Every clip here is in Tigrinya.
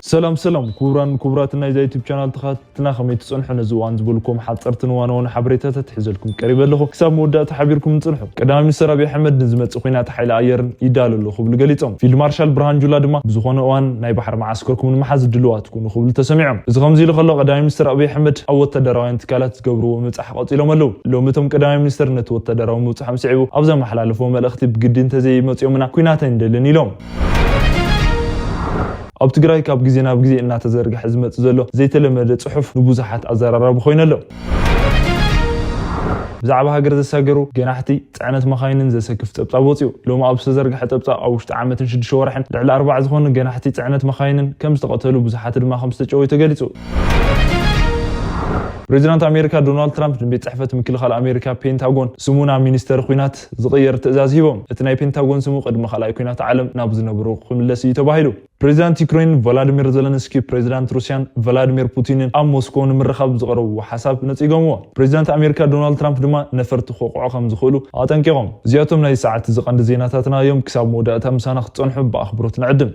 ሰላም ሰላም፣ ክቡራን ክቡራት ናይዛ ዩቱብ ቻናል ተኸታተልትና፣ ከመይ ትጸንሑ? ነዚ እዋን ዝበልኩም ሓጸርትን ዋናውን ሓበሬታታት ሒዘልኩም ቀሪበ ኣለኹ። ክሳብ መወዳእታ ሓቢርኩም ንጽንሑ። ቀዳማይ ሚኒስተር ኣብይ ኣሕመድ ንዝመጽእ ኲናት ሓይሊ ኣየርን ይዳሎ ኣሎ ክብሉ ገሊጾም። ፊልድ ማርሻል ብርሃን ጁላ ድማ ብዝኾነ እዋን ናይ ባሕሪ መዓስከርኩም ንምሓዝ ድሉዋት ኩኑ ክብሉ ተሰሚዖም። እዚ ከምዚ ኢሉ ከሎ፣ ቀዳማይ ሚኒስተር ኣብይ ኣሕመድ ኣብ ወታደራውያን ትካላት ዝገብርዎ ምብጻሕ ቀጺሎም ኣለዉ። ሎሚ እቶም ቀዳማይ ሚኒስተር ነቲ ወታደራዊ ምብጽሖም ስዒቡ ኣብ ዘመሓላለፍዎ መልእኽቲ፣ ብግዲ እንተዘይመጽኦምና ኲናት ኣይንደልን ኢሎም። ኣብ ትግራይ ካብ ግዜ ናብ ግዜ እናተዘርግሐ ዝመጽእ ዘሎ ዘይተለመደ ጽሑፍ ንብዙሓት ኣዘራራቢ ኮይኑ ኣሎ። ብዛዕባ ሃገር ዘሳገሩ ገናሕቲ ጽዕነት መኻይንን ዘሰክፍ ጸብጻብ ወጺኡ። ሎሚ ኣብ ዝተዘርግሐ ጸብጻብ ኣብ ውሽጢ ዓመትን ሽዱሽተ ወርሕን ልዕሊ ኣርባዓ ዝኾኑ ገናሕቲ ጽዕነት መኻይንን ከም ዝተቐተሉ፣ ብዙሓት ድማ ከም ዝተጨወዩ ተገሊጹ። ፕሬዚዳንት ኣሜሪካ ዶናልድ ትራምፕ ንቤት ጽሕፈት ምክልኻል ኣሜሪካ ፔንታጎን ስሙ ናብ ሚኒስተር ኲናት ዝቕየር ትእዛዝ ሂቦም። እቲ ናይ ፔንታጎን ስሙ ቅድሚ ካልኣይ ኲናት ዓለም ናብ ዝነበሮ ክምለስ እዩ ተባሂሉ። ፕሬዚዳንት ዩክሬን ቮላዲሚር ዘለንስኪ ፕሬዚዳንት ሩስያን ቭላዲሚር ፑቲንን ኣብ ሞስኮ ንምርኻብ ዝቐረብዎ ሓሳብ ነጺጎምዎ። ፕሬዚዳንት ኣሜሪካ ዶናልድ ትራምፕ ድማ ነፈርቲ ክወቕዑ ከም ዝኽእሉ ኣጠንቂቖም። እዚኣቶም ናይ ሰዓት እዚ ቀንዲ ዜናታትና እዮም። ክሳብ መወዳእታ ምሳና ክትጸንሑ ብኣኽብሮት ንዕድም።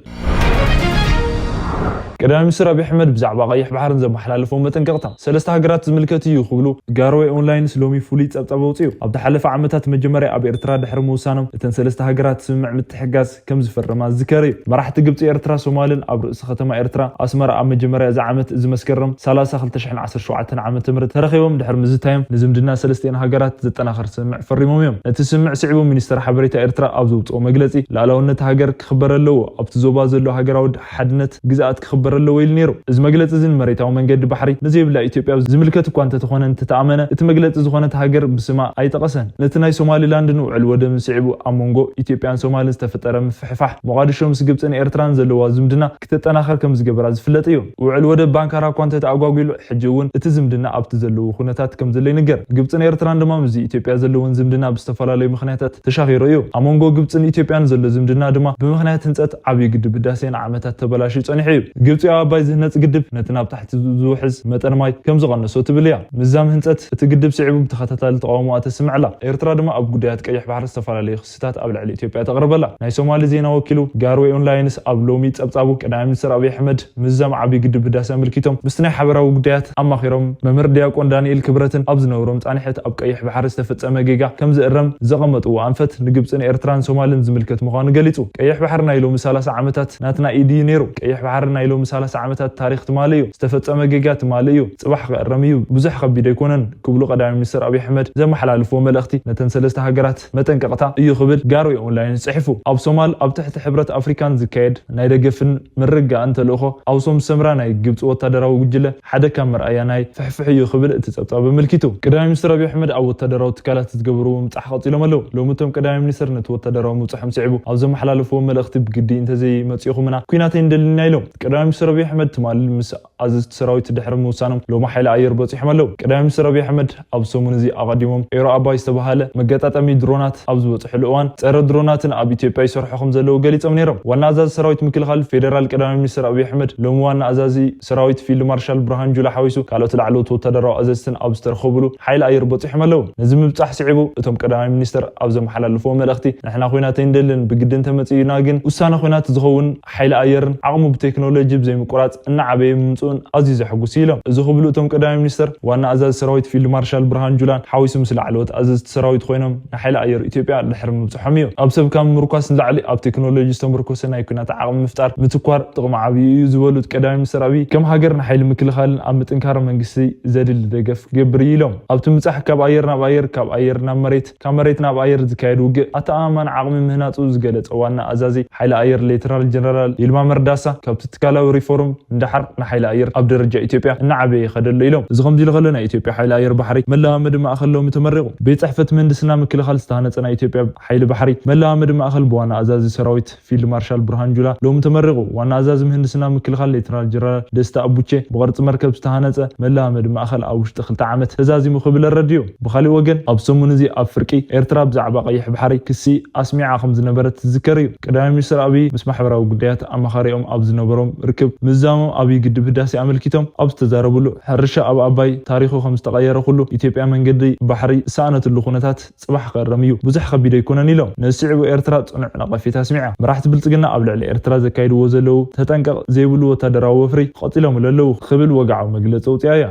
ቀዳማይ ሚኒስትር ኣብይ ኣሕመድ ብዛዕባ ቀይሕ ባሕርን ዘመሓላለፎም መጠንቀቕታ ሰለስተ ሃገራት ዝምልከት እዩ ክብሉ ጋርዌ ኦንላይንስ ሎሚ ፍሉይ ጸብጻብ ኣውጺኡ። ኣብ ዝሓለፈ ዓመታት መጀመርያ ኣብ ኤርትራ ድሕሪ ምውሳኖም እተን ሰለስተ ሃገራት ስምምዕ ምትሕግጋዝ ከም ዝፈረማ ዝዝከር እዩ። መራሕቲ ግብጺ፣ ኤርትራ፣ ሶማልን ኣብ ርእሲ ከተማ ኤርትራ ኣስመራ ኣብ መጀመርያ እዚ ዓመት እዚ መስከረም ሰላሳ ክልተ ሽሕን ዓሰርተ ሸውዓተን ዓመተ ምህረት ተረኺቦም ድሕሪ ምዝታዮም ንዝምድና ሰለስቲኤን ሃገራት ዘጠናኽር ስምምዕ ፈሪሞም እዮም። ነቲ ስምምዕ ስዒቡ ሚኒስተር ሓበሬታ ኤርትራ ኣብ ዘውጽኦ መግለጺ፣ ልኣላውነት ሃገር ክኽበር ኣለዎ፣ ኣብቲ ዞባ ዘሎ ሃገራዊ ሓድነት ግዝኣት ክኽበር ኣለዎ ኢሉ ነይሩ። እዚ መግለጺ እዚ ንመሬታዊ መንገዲ ባሕሪ ንዘይብላ ኢትዮጵያ ዝምልከት እኳ እንተተኾነ እንተተኣመነ፣ እቲ መግለጺ ዝኾነት ሃገር ብስማ ኣይጠቐሰን። ነቲ ናይ ሶማሊላንድን ውዕል ወደብን ስዒቡ ኣብ መንጎ ኢትዮጵያን ሶማልን ዝተፈጠረ ምፍሕፋሕ፣ ሞቓዲሾ ምስ ግብጽን ኤርትራን ዘለዋ ዝምድና ክተጠናኸር ከም ዝገበራ ዝፍለጥ እዩ። ውዕል ወደብ ባንካራ እኳ እንተተኣጓጒሉ፣ ሕጂ እውን እቲ ዝምድና ኣብቲ ዘለዎ ኩነታት ከም ዘሎ ይንገር። ግብጽን ኤርትራን ድማ ምስዚ ኢትዮጵያ ዘለወን ዝምድና ብዝተፈላለዩ ምኽንያታት ተሻኺሩ እዩ። ኣብ መንጎ ግብጽን ኢትዮጵያን ዘሎ ዝምድና ድማ ብምኽንያት ህንጸት ዓብዪ ግድብ ህዳሴ ንዓመታት ተበላሽዩ ጸኒሑ እዩ። ግብጺ ኣብ ኣባይ ዝህነጽ ግድብ ነቲ ናብ ታሕቲ ዝውሕዝ መጠን ማይ ከም ዝቐነሶ ትብል እያ። ምዛም ህንጸት እቲ ግድብ ስዒቡ ብተኸታታሊ ተቓውሞኣ ተስምዕ ኣላ። ኤርትራ ድማ ኣብ ጉዳያት ቀይሕ ባሕሪ ዝተፈላለዩ ክስታት ኣብ ልዕሊ ኢትዮጵያ ተቕርብ ኣላ። ናይ ሶማሊ ዜና ወኪሉ ጋርዌ ኦንላይንስ ኣብ ሎሚ ጸብጻቡ ቀዳማይ ሚኒስትር ኣብይ ኣሕመድ ምዛም ዓብዪ ግድብ ህዳሴ ኣመልኪቶም ምስቲ ናይ ሓበራዊ ጉዳያት ኣማኺሮም መምህር ዲያቆን ዳንኤል ክብረትን ኣብ ዝነበሮም ጻንሒት ኣብ ቀይሕ ባሕሪ ዝተፈጸመ ጌጋ ከም ዝእረም ዘቐመጥዎ ኣንፈት ንግብጽን ኤርትራን ሶማልን ዝምልከት ምዃኑ ገሊጹ። ቀይሕ ባሕሪ ናይ ሎሚ ሰላሳ ዓመታት ናትና ኢድ እዩ ነይሩ። ቀይሕ ባሕሪ ናይ ሎሚ ሰላሳ ዓመታት ታሪኽ ትማሊ እዩ። ዝተፈጸመ ጌጋ ትማሊ እዩ። ጽባሕ ክእረም እዩ። ብዙሕ ከቢድ ኣይኮነን ክብሉ ቀዳማይ ሚኒስትር ኣብይ ኣሕመድ ዘመሓላልፍዎ መልእኽቲ ነተን ሰለስተ ሃገራት መጠንቀቕታ እዩ ክብል ጋርዌ ኦንላይን ጽሒፉ። ኣብ ሶማል ኣብ ትሕቲ ሕብረት ኣፍሪካን ዝካየድ ናይ ደገፍን ምርግጋእን ተልእኾ ኣብ ሶም ሰምራ ናይ ግብፂ ወታደራዊ ጉጅለ ሓደ ካብ መርኣያ ናይ ፍሕፍሕ እዩ ክብል እቲ ጸብጻብ ኣመልኪቱ። ቀዳማይ ሚኒስትር ኣብይ ኣሕመድ ኣብ ወታደራዊ ትካላት ዝገበርዎ ምብጻሕ ቀጺሎም ኣለዉ። ሎሚ እቶም ቀዳማይ ሚኒስትር ነቲ ወታደራዊ ምብጽሖም ስዒቡ ኣብ ዘመሓላለፍዎ መልእኽቲ ብግዲ እንተዘይመጺኹምና ኲናት ኣይንደልን ኢና ኢሎም። ቀዳማይ ሚኒስትር ኣብይ ኣሕመድ ትማሊ ምስ ኣዘዝቲ ሰራዊት ድሕሪ ምውሳኖም ሎሚ ሓይሊ ኣየር በጺሖም ኣለዉ። ቀዳማይ ሚኒስትር ኣብይ ኣሕመድ ኣብ ሰሙን እዚ ኣቐዲሞም ኤሮ ኣባይ ዝተባህለ መገጣጠሚ ድሮናት ኣብ ዝበጽሕሉ እዋን ጸረ ድሮናትን ኣብ ኢትዮጵያ ይሰርሑ ከም ዘለዉ ገሊጾም ነይሮም። ዋና ኣዛዚ ሰራዊት ምክልኻል ፌዴራል ቀዳማይ ሚኒስትር ኣብይ ኣሕመድ ሎሚ ዋና ኣዛዚ ሰራዊት ፊልድ ማርሻል ብርሃን ጁላ ሓዊሱ ካልኦት ላዕለዎት ወታደራዊ ኣዘዝትን ኣብ ዝተረኸብሉ ሓይሊ ኣየር በጺሖም ኣለዉ። ነዚ ምብጻሕ ስዒቡ እቶም ቀዳማይ ሚኒስትር ኣብ ዘመሓላለፍዎ መልእኽቲ ንሕና ኲናት ኣይንደልን፣ ብግዲ እንተመጺኡና ግን ውሳነ ኲናት ዝኸውን ሓይሊ ኣየርን ዓቕሙ ብቴክኖሎጂ ብዘይምቁራጽ እናዓበየ ምምጽኡን ኣዝዩ ዘሐጉስ እዩ ኢሎም። እዚ ክብሉ እቶም ቀዳማይ ሚኒስትር ዋና ኣዛዚ ሰራዊት ፊልድ ማርሻል ብርሃን ጁላን ሓዊሱ ምስ ላዕለዎት ኣዘዝቲ ሰራዊት ኮይኖም ንሓይሊ ኣየር ኢትዮጵያ ድሕሪ ምብጽሖም እዩ። ኣብ ሰብ ካብ ምምርኳስ ንላዕሊ ኣብ ቴክኖሎጂ ዝተመርኮሰ ናይ ኲናት ዓቕሚ ምፍጣር ምትኳር ጥቕሚ ዓብዩ እዩ ዝበሉት ቀዳማይ ሚኒስትር ኣብይ ከም ሃገር ንሓይሊ ምክልኻልን ኣብ ምጥንካር መንግስቲ ዘድሊ ደገፍ ክገብር እዩ ኢሎም። ኣብቲ ምብጻሕ ካብ ኣየር ናብ ኣየር፣ ካብ ኣየር ናብ መሬት፣ ካብ መሬት ናብ ኣየር ዝካየድ ውግእ ኣተኣማማኒ ዓቕሚ ምህናጹ ዝገለጸ ዋና ኣዛዚ ሓይሊ ኣየር ሌተናል ጀነራል ይልማ መርዳሳ ካብቲ ትካላዊ ሪፎርም ንደሓር ንሓይሊ ኣየር ኣብ ደረጃ ኢትዮጵያ እናዓበየ ይኸደሎ ኢሎም። እዚ ከምዚ ኢሉ ከሎ ናይ ኢትዮጵያ ሓይሊ ኣየር ባሕሪ መለማመዲ ማእኸል ሎሚ ተመሪቑ። ቤት ጽሕፈት ምህንድስና ምክልኻል ዝተሃነጸ ናይ ኢትዮጵያ ሓይሊ ባሕሪ መለማመዲ ማእኸል ብዋና ኣዛዚ ሰራዊት ፊልድ ማርሻል ብርሃን ጁላ ሎሚ ተመሪቑ። ዋና ኣዛዚ ምህንድስና ምክልኻል ሌተናል ጀነራል ደስታ ኣቡቼ ብቕርጺ መርከብ ዝተሃነጸ መለማመዲ ማእኸል ኣብ ውሽጢ ክልተ ዓመት ተዛዚሙ ክብል ኣረዲኡ። ብኻሊእ ወገን ኣብ ሰሙን እዚ ኣብ ፍርቂ ኤርትራ ብዛዕባ ቀይሕ ባሕሪ ክሲ ኣስሚዓ ከም ዝነበረት ዝዝከር እዩ። ቀዳማይ ሚኒስትር ኣብይ ምስ ማሕበራዊ ጉዳያት ኣማኻሪኦም ኣብ ዝነበሩ ሮም ርክብ ምዛሞም ኣብይ ግድብ ህዳሴ ኣመልኪቶም ኣብ ዝተዛረብሉ፣ ሕርሻ ኣብ ኣባይ ታሪኹ ከም ዝተቐየረ ኩሉ፣ ኢትዮጵያ መንገዲ ባሕሪ ዝሰኣነትሉ ኩነታት ጽባሕ ክእረም እዩ። ብዙሕ ከቢድ ኣይኮነን ኢሎም። ነዚ ስዒቡ ኤርትራ ጽኑዕ ነቐፌታ ኣስሚዓ። መራሕቲ ብልጽግና ኣብ ልዕሊ ኤርትራ ዘካይድዎ ዘለዉ ተጠንቀቕ ዘይብሉ ወታደራዊ ወፍሪ ቀጺሎምሉ ኣለዉ ክብል ወግዓዊ መግለጺ ኣውጺኣ እያ።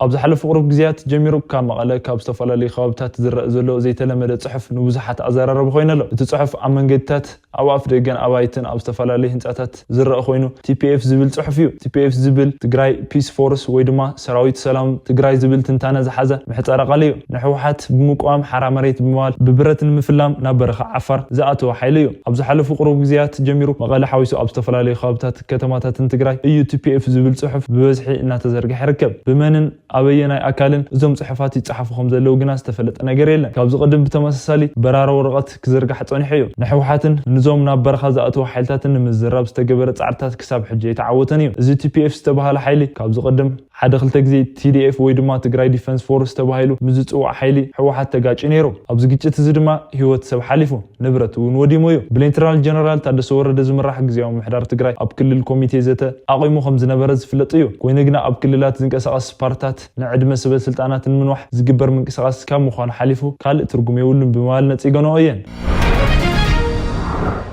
ኣብ ዝሓለፉ ቁሩብ ግዜያት ጀሚሩ ካብ መቐለ ካብ ዝተፈላለዩ ከባብታት ዝረአ ዘሎ ዘይተለመደ ጽሑፍ ንብዙሓት ኣዘራራቢ ኮይኑ ኣሎ። እቲ ጽሑፍ ኣብ መንገድታት ኣብ ኣፍ ደገን ኣባይትን ኣብ ዝተፈላለዩ ህንጻታት ዝረአ ኮይኑ፣ ቲ ፒ ኤፍ ዝብል ጽሑፍ እዩ። ቲ ፒ ኤፍ ዝብል ትግራይ ፒስ ፎርስ ወይ ድማ ሰራዊት ሰላም ትግራይ ዝብል ትንታነ ዝሓዘ ምሕጻረ ቃል እዩ። ንህወሓት ብምቅዋም ሓራ መሬት ብምባል ብብረት ንምፍላም ናብ በረኻ ዓፋር ዝኣተወ ሓይሊ እዩ። ኣብ ዝሓለፉ ቁሩብ ግዜያት ጀሚሩ መቐለ ሓዊሱ ኣብ ዝተፈላለዩ ከባብታት ከተማታትን ትግራይ እዩ ቲ ፒ ኤፍ ዝብል ጽሑፍ ብበዝሒ እናተዘርግሐ ይርከብ። ብመንን ኣበየናይ ኣካልን እዞም ጽሑፋት ይጸሓፉ ከም ዘለዉ ግና ዝተፈለጠ ነገር የለን። ካብዚ ቅድም ብተመሳሳሊ በራሪ ወረቐት ክዝርጋሕ ጸኒሑ እዩ። ንህወሓትን ንዞም ናብ በረኻ ዝኣተዉ ሓይልታትን ንምዝራብ ዝተገበረ ጻዕርታት ክሳብ ሕጂ ኣይተዓወተን እዩ። እዚ ቲ ፒ ኤፍ ዝተባህለ ሓይሊ ካብዚ ቅድም ሓደ ክልተ ግዜ ቲ ዲ ኤፍ ወይ ድማ ትግራይ ዲፈንስ ፎርስ ተባሂሉ ምስ ዝጽዋዕ ሓይሊ ህወሓት ተጋጭዩ ነይሩ። ኣብዚ ግጭት እዚ ድማ ህይወት ሰብ ሓሊፉ፣ ንብረት እውን ወዲሙ እዩ። ብሌተናል ጀነራል ታደሰ ወረደ ዝምራሕ ግዝያዊ ምምሕዳር ትግራይ ኣብ ክልል ኮሚቴ ዘተ ኣቒሙ ከም ዝነበረ ዝፍለጥ እዩ። ኮይኑ ግና ኣብ ክልላት ዝንቀሳቐስ ፓርትታት ንዕድመ ሰበ ስልጣናት ንምንዋሕ ዝግበር ምንቅስቓስ ካብ ምዃኑ ሓሊፉ ካልእ ትርጉም የብሉን ብምባል ነጺገንኦ እየን።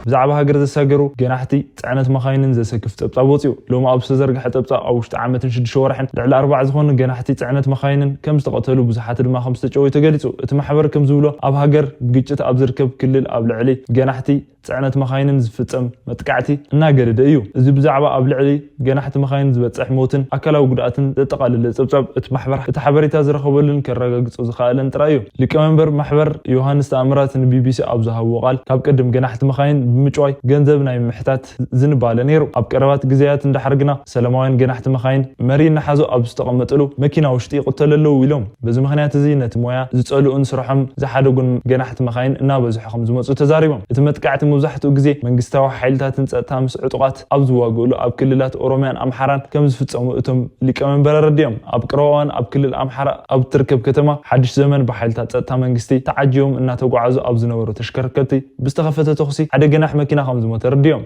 ብዛዕባ ሃገር ዘሳገሩ ገናሕቲ ጽዕነት መኻይንን ዘሰክፍ ጸብጻብ ወጺኡ። ሎሚ ኣብ ዝተዘርግሐ ጸብጻብ ኣብ ውሽጢ ዓመትን ሽዱሽተ ወርሕን ልዕሊ ኣርባዓ ዝኾኑ ገናሕቲ ጽዕነት መኻይንን ከም ዝተቐተሉ ብዙሓት ድማ ከም ዝተጨወዩ ተገሊጹ። እቲ ማሕበር ከም ዝብሎ ኣብ ሃገር ብግጭት ኣብ ዝርከብ ክልል ኣብ ልዕሊ ገናሕቲ ጽዕነት መኻይንን ዝፍጸም መጥቃዕቲ እናገደደ እዩ። እዚ ብዛዕባ ኣብ ልዕሊ ገናሕቲ መኻይን ዝበጽሕ ሞትን ኣካላዊ ጉድኣትን ዘጠቓለለ ጸብጻብ እቲ ማሕበር እቲ ሓበሬታ ዝረኸበሉን ከረጋግጾ ዝኸኣለን ጥራይ እዩ። ሊቀመንበር ማሕበር ዮሃንስ ተኣምራት ን ቢ ቢ ሲ ኣብ ዝሃብዎ ቃል፣ ካብ ቅድም ገናሕቲ መኻይን ብምጭዋይ ገንዘብ ናይ ምሕታት ዝንባለ ነይሩ። ኣብ ቀረባት ግዜያት እንድሕር ግና ሰላማውያን ገናሕቲ መኻይን መሪ እናሓዙ ኣብ ዝተቐመጥሉ መኪና ውሽጢ ይቕተሉ ኣለዉ ኢሎም። በዚ ምኽንያት እዚ ነቲ ሞያ ዝጸልኡን ስርሖም ዝሓደጉን ገናሕቲ መኻይን እናበዝሑ ከም ዝመጹ ተዛሪቦም። እቲ መጥቃዕቲ መብዛሕትኡ ግዜ መንግስታዊ ሓይልታትን ጸጥታ ምስ ዕጡቓት ኣብ ዝዋግእሉ ኣብ ክልላት ኦሮሚያን ኣምሓራን ከም ዝፍጸሙ እቶም ሊቀመንበር ኣረዲኦም። ኣብ ቀረባ እዋን ኣብ ክልል ኣምሓራ ኣብ እትርከብ ከተማ ሓድሽ ዘመን ብሓይልታት ጸጥታ መንግስቲ ተዓጂቦም እናተጓዓዙ ኣብ ዝነበሩ ተሽከርከርቲ ብዝተኸፈተ ተኹሲ ሓደ ገናሕ መኪና ከም ዝሞተ ኣረዲኦም።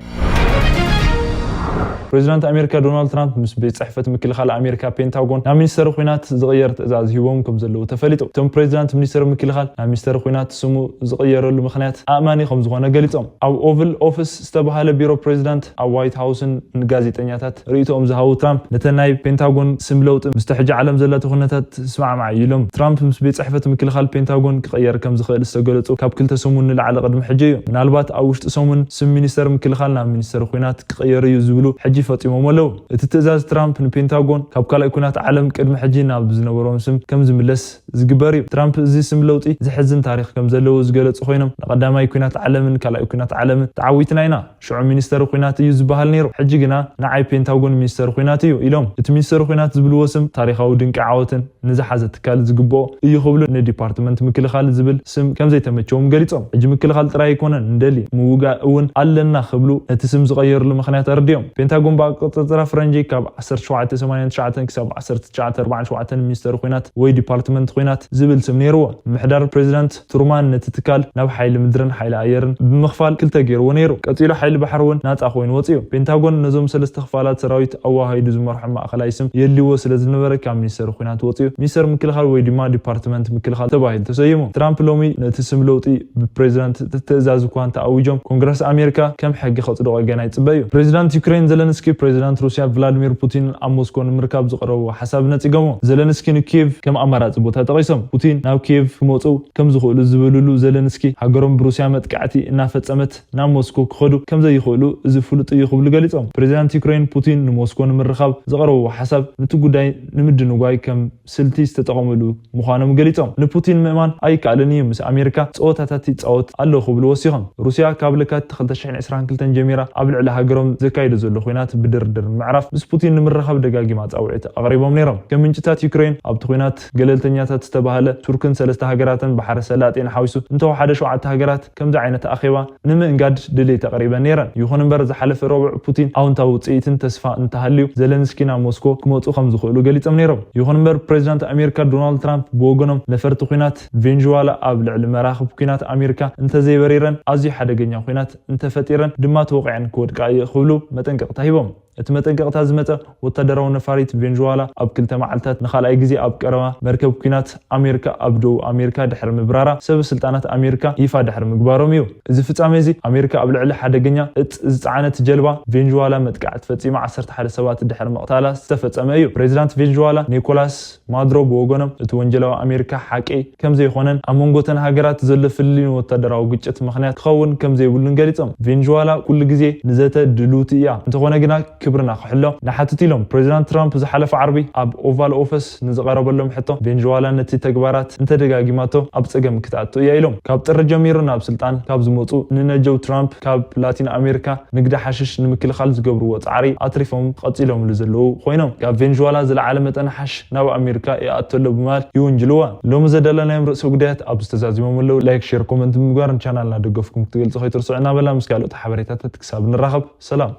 ፕሬዚዳንት ኣሜሪካ ዶናልድ ትራምፕ ምስ ቤት ጽሕፈት ምክልኻል ኣሜሪካ ፔንታጎን ናብ ሚኒስተር ኲናት ዝቕየር ትእዛዝ ሂቦም ከም ዘለዉ ተፈሊጡ። እቶም ፕሬዚዳንት ሚኒስተር ምክልኻል ናብ ሚኒስተር ኲናት ስሙ ዝቕየረሉ ምኽንያት ኣእማኒ ከም ዝኾነ ገሊጾም። ኣብ ኦቭል ኦፊስ ዝተባህለ ቢሮ ፕሬዚዳንት ኣብ ዋይት ሃውስን ንጋዜጠኛታት ርእይቶኦም ዝሃቡ ትራምፕ፣ ነተን ናይ ፔንታጎን ስም ለውጢ ምስቲ ሕጂ ዓለም ዘለቶ ኩነታት ዝሰማማዕ እዩ ኢሎም። ትራምፕ ምስ ቤት ጽሕፈት ምክልኻል ፔንታጎን ክቕየር ከም ዝኽእል ዝተገለጹ ካብ ክልተ ሰሙን ንላዕሊ ቅድሚ ሕጂ እዩ። ምናልባት ኣብ ውሽጢ ሰሙን ስም ሚኒስተር ምክልኻል ናብ ሚኒስተር ኲናት ክቕየር እዩ ዝብሉ ሕጂ ፈጺሞም ኣለዉ። እቲ ትእዛዝ ትራምፕ ንፔንታጎን ካብ ካልኣይ ኲናት ዓለም ቅድሚ ሕጂ ናብ ዝነበሮም ስም ከም ዝምለስ ዝግበር እዩ። ትራምፕ እዚ ስም ለውጢ ዘሕዝን ታሪኽ ከም ዘለዎ ዝገለጹ ኮይኖም፣ ንቀዳማይ ኲናት ዓለምን ካልኣይ ኲናት ዓለምን ተዓዊትና ኢና፣ ሽዑ ሚኒስተር ኲናት እዩ ዝበሃል ነይሩ፣ ሕጂ ግና ንዓይ ፔንታጎን ሚኒስተር ኲናት እዩ ኢሎም። እቲ ሚኒስተር ኲናት ዝብልዎ ስም ታሪኻዊ ድንቂ ዓወትን ንዝሓዘ ትካል ዝግብኦ እዩ ክብሉ ንዲፓርትመንት ምክልኻል ዝብል ስም ከም ዘይተመቸዎም ገሊጾም። ሕጂ ምክልኻል ጥራይ ኣይኮነን ንደሊ፣ ምውጋእ እውን ኣለና ክብሉ ነቲ ስም ዝቐየሩሉ ምኽንያት ኣረዲኦም። ፔንታጎን ብኣቆጻጽራ ፈረንጂ ካብ ዓሰርተ ሸውዓተ ሰማንያን ትሽዓተን ክሳብ ዓሰርተ ትሽዓተ ኣርባዓን ሸውዓተን ሚኒስተር ኲናት ወይ ዲፓርትመንት ኲናት ዝብል ስም ነይርዎ። ምምሕዳር ፕሬዚዳንት ትሩማን ነቲ ትካል ናብ ሓይሊ ምድርን ሓይሊ ኣየርን ብምኽፋል ክልተ ገይርዎ ነይሩ። ቀጺሉ ሓይሊ ባሕሪ እውን ናጻ ኮይኑ ወጺኡ። ፔንታጎን ነዞም ሰለስተ ክፋላት ሰራዊት ኣወሃሂዱ ዝመርሖም ማእኸላይ ስም የድልይዎ ስለ ዝነበረ ካብ ሚኒስተር ኲናት ወጺኡ ሚኒስተር ምክልኻል ወይ ድማ ዲፓርትመንት ምክልኻል ተባሂሉ ተሰይሙ። ትራምፕ ሎሚ ነቲ ስም ለውጢ ብፕሬዚዳንት ትእዛዝ እኳ እንተኣዊጆም፣ ኮንግረስ ኣሜሪካ ከም ሕጊ ከጽድቖ ገና ይጽበ እዩ። ፕሬዚዳንት ዩክሬን ዘለንስኪ ፕሬዚዳንት ሩስያ ቭላዲሚር ፑቲን ኣብ ሞስኮ ንምርካብ ዝቐረብዎ ሓሳብ ነጺጎሞ። ዘለንስኪ ንኪየቭ ከም ኣማራጺ ቦታ ጠቒሶም። ፑቲን ናብ ኪየቭ ክመጹ ከም ዝኽእሉ ዝበልሉ ዘለንስኪ፣ ሃገሮም ብሩስያ መጥቃዕቲ እናፈጸመት ናብ ሞስኮ ክኸዱ ከም ዘይኽእሉ እዚ ፍሉጥ እዩ ክብሉ ገሊጾም። ፕሬዚዳንት ዩክሬን ፑቲን ንሞስኮ ንምርኻብ ዘቕረብዎ ሓሳብ ነቲ ጉዳይ ንምድንጓይ ከም ስልቲ ዝተጠቐምሉ ምዃኖም ገሊጾም። ንፑቲን ምእማን ኣይከኣልን እዩ፣ ምስ ኣሜሪካ ጸወታታት ይጻወት ኣሎ ክብሉ ወሲኾም። ሩስያ ካብ ለካቲት ክልተ ሽሕን ዕስራን ክልተን ጀሚራ ኣብ ልዕሊ ሃገሮም ዘካይዶ ዘሎ ኹናት ብድርድር ምዕራፍ ምስ ፑቲን ንምርኻብ ደጋጊማ ጻውዒት ኣቕሪቦም ነይሮም። ከም ምንጭታት ዩክሬን ኣብቲ ኹናት ገለልተኛታት ዝተባህለ ቱርክን ሰለስተ ሃገራትን ባሕሪ ሰላጤን ሓዊሱ እንተወሓደ ሸውዓተ ሃገራት ከምዚ ዓይነት ኣኼባ ንምእንጋድ ድሌት ኣቕሪበን ነይረን። ይኹን እምበር ዝሓለፈ ረቡዕ ፑቲን ኣውንታዊ ውጽኢትን ተስፋ እንተሃልዩ ዘለንስኪ ናብ ሞስኮ ክመጹ ከም ዝኽእሉ ገሊጾም ነይሮም። ይኹን እምበር ፕሬዚዳንት ኣሜሪካ ዶናልድ ትራምፕ ብወገኖም ነፈርቲ ኹናት ቬንዙዋላ ኣብ ልዕሊ መራኽብ ኹናት ኣሜሪካ እንተዘይበሪረን ኣዝዩ ሓደገኛ ኹናት እንተፈጢረን ድማ ተወቂዐን ክወድቃ እየ ክብሉ መጠንቀቕታ ሂቦም። እቲ መጠንቀቕታ ዝመጸ ወታደራዊ ነፋሪት ቬንዙዋላ ኣብ ክልተ መዓልታት ንኻልኣይ ግዜ ኣብ ቀረባ መርከብ ኲናት ኣሜሪካ ኣብ ደቡብ ኣሜሪካ ድሕሪ ምብራራ ሰብ ስልጣናት ኣሜሪካ ይፋ ድሕሪ ምግባሮም እዩ። እዚ ፍጻሜ እዚ ኣሜሪካ ኣብ ልዕሊ ሓደገኛ እጽ ዝጸዓነት ጀልባ ቬንዙዋላ መጥቃዕቲ ፈጺማ ዓሰርተ ሓደ ሰባት ድሕሪ ምቕታላ ዝተፈጸመ እዩ። ፕሬዚዳንት ቬንዙዋላ ኒኮላስ ማድሮ ብወገኖም እቲ ወንጀላዊ ኣሜሪካ ሓቂ ከም ዘይኮነን ኣብ መንጎ እተን ሃገራት ዘሎ ፍልልይ ንወታደራዊ ግጭት ምኽንያት ክኸውን ከም ዘይብሉን ገሊጾም። ቬንዙዋላ ኩሉ ግዜ ንዘተ ድልውቲ እያ፣ እንተኾነ ግና ክብርና ክሕሎ ንሓትት ኢሎም። ፕሬዚዳንት ትራምፕ ዝሓለፈ ዓርቢ ኣብ ኦቫል ኦፈስ ንዝቐረበሎም ሕቶ ቬንዙዋላ ነቲ ተግባራት እንተደጋጊማቶ ኣብ ጸገም ክትኣቱ እያ ኢሎም። ካብ ጥሪ ጀሚሩ ናብ ስልጣን ካብ ዝመጹ ንነጀው ትራምፕ ካብ ላቲን ኣሜሪካ ንግዲ ሓሽሽ ንምክልኻል ዝገብርዎ ጻዕሪ ኣትሪፎም ቀጺሎምሉ ዘለዉ ኮይኖም ካብ ቬንዙዋላ ዝለዓለ መጠን ሓሽ ናብ ኣሜሪካ ይኣቱ ኣሎ ብምባል ይውንጅልዋ። ሎሚ ዘዳለናዮም ርእሰ ጉዳያት ኣብዚ ተዛዚሞም ኣለዉ። ላይክ፣ ሼር፣ ኮመንት ብምግባር ንቻናልና ደገፍኩም ክትገልጹ ከይትርስዑ እናበላ ምስ ካልኦት ሓበሬታታት ክሳብ ንራኸብ ሰላም።